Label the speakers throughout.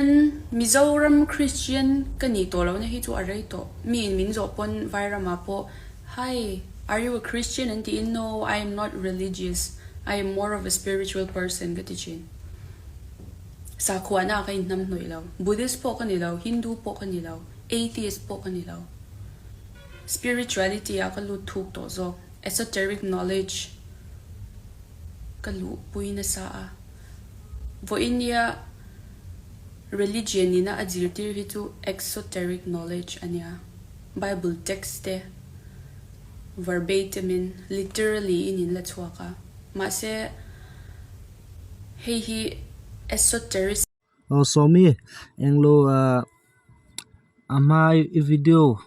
Speaker 1: Mizoram Christian ka nih tawh lohna hi chu a rei tawh. Miin min zawh pawn Vairamah pawh Hi, are you a Christian? an tiin No, I am not religious. I am more of a spiritual person ka ti thin. Sakhuana ah ka inhnam hnawih lo. Buddhist pawh ka ni lo, Hindu pawh ka ni lo, Atheist pawh ka ni lo. Spirituality ah ka lut thuk tawh zawk. Esoteric knowledge ka luhpui nasa a. Vawiinia religion ina a zirtir hi chu exoteric knowledge a nia. Bible text te verbatim in, literally in in la chhuak a. Mahse hei hi esoteric.
Speaker 2: Aw Sawmi, englo ah a hma i video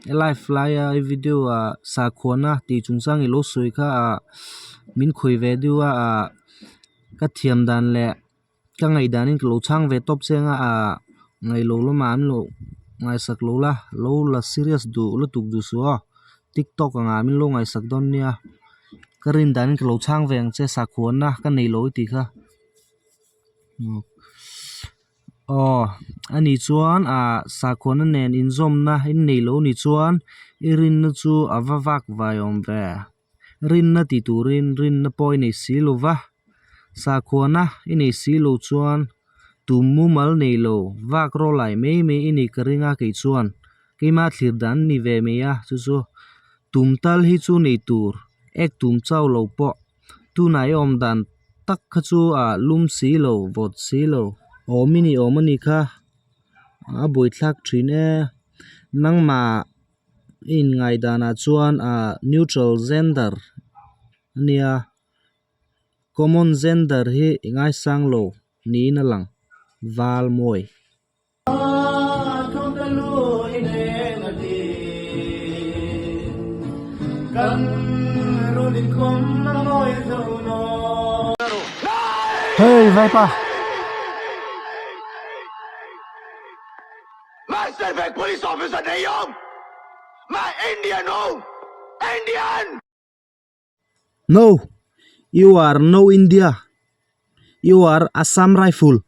Speaker 2: i live laia i video ah sakhuana tih chungchang i lo sawi kha ah min khawi ve deuh a ah ka thiam dan leh ka ngaihdan in ka lo chhang ve tawp chiang a ah ngailo lamah an lo ngaihsak lo la lo la serious duh lutuk duh suh aw tiktok angah min lo ngaihsak dawn nia ka rin dan in ka lo chhang ve ang che sakhuana ka neilo i tih kha. Aw ani chuan ah sakhuana nen inzawmna in nei lo ni chuan i rinna chu a va vak vai awm ve rinna ti turin rinna pawh i nei si lo va sakhuana i nei si lo chuan tum mumal nei lo vak rawh lai mai mai i nih ka ring a kei chuan keima thlir dan ni ve mai a chu chu tum tal hi chu nei tur ek tum chau lo pawh. Tunah i awm dan tak kha chu ah lum si lo vawt si lo awm i ni awm a ni kha a buaithlak thin e nangmah i inngai danah chuan ah neutral gender a nia common gender hi i ngaisang lo niin a lang val mawi. Hey vaipa.
Speaker 3: मैं सिर्फ एक police officer नहीं हूं मैं इंडियन हूं Indian
Speaker 2: No, you are no India. You are Assam Rifle.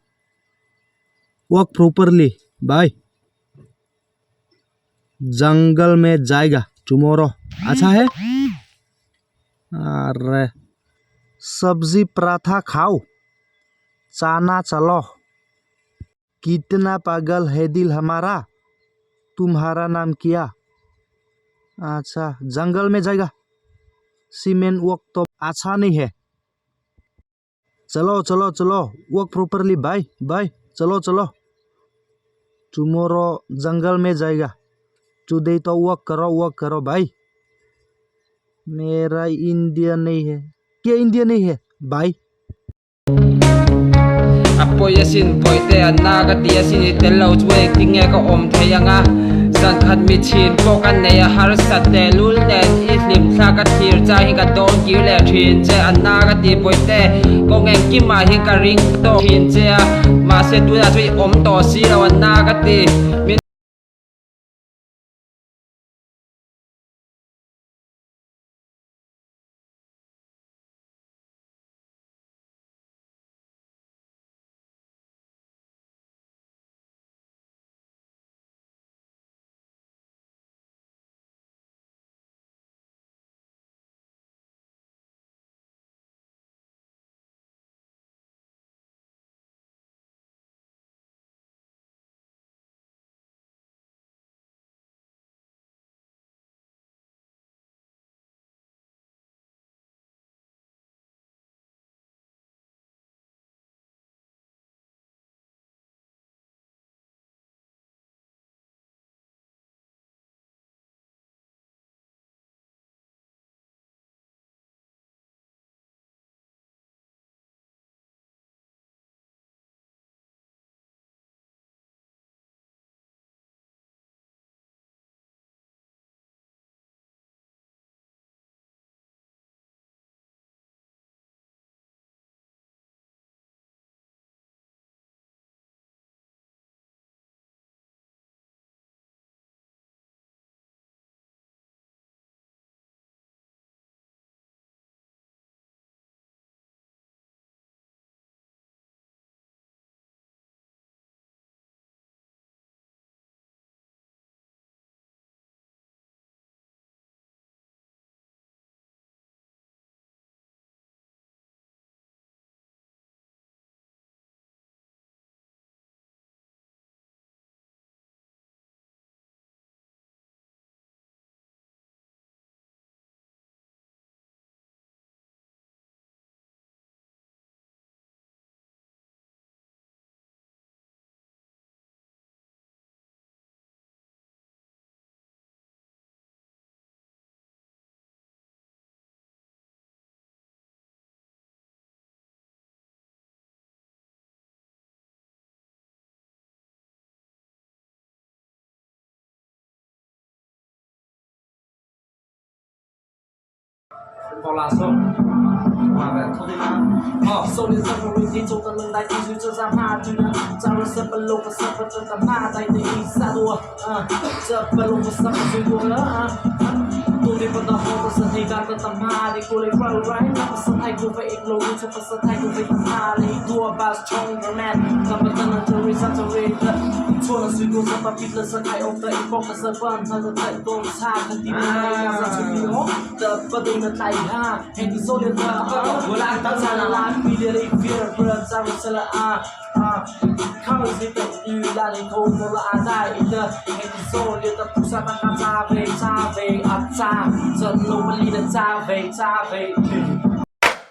Speaker 2: Work properly. Bye. जंगल में जाएगा टुमारो अच्छा है अरे सब्जी पराठा खाओ चाना चलो कितना पागल है दिल हमारा तुम्हारा नाम क्या अच्छा जंगल में जाएगा सीमेंट वर्क तो अच्छा नहीं है चलो चलो चलो work properly bye bye चलो चलो टुमारो जंगल में जाएगा टुडे तो वर्क करो भाई मेरा इंडिया नहीं है क्या इंडिया नहीं है भाई
Speaker 4: A pawi asin Bawihte a na ka ti asin i tel lo chu engtin nge ka awm thei ang a Zankhat mi chhin pawh ka nei a harsat teh lul nen i hlim thla ka thlir chang hi ka dawn kir leh thin che a na ka ti Bawihte kawng engkimah hian ka ring tawk thin che a mahse tunah chu i awm tawh si lo a na ka ti min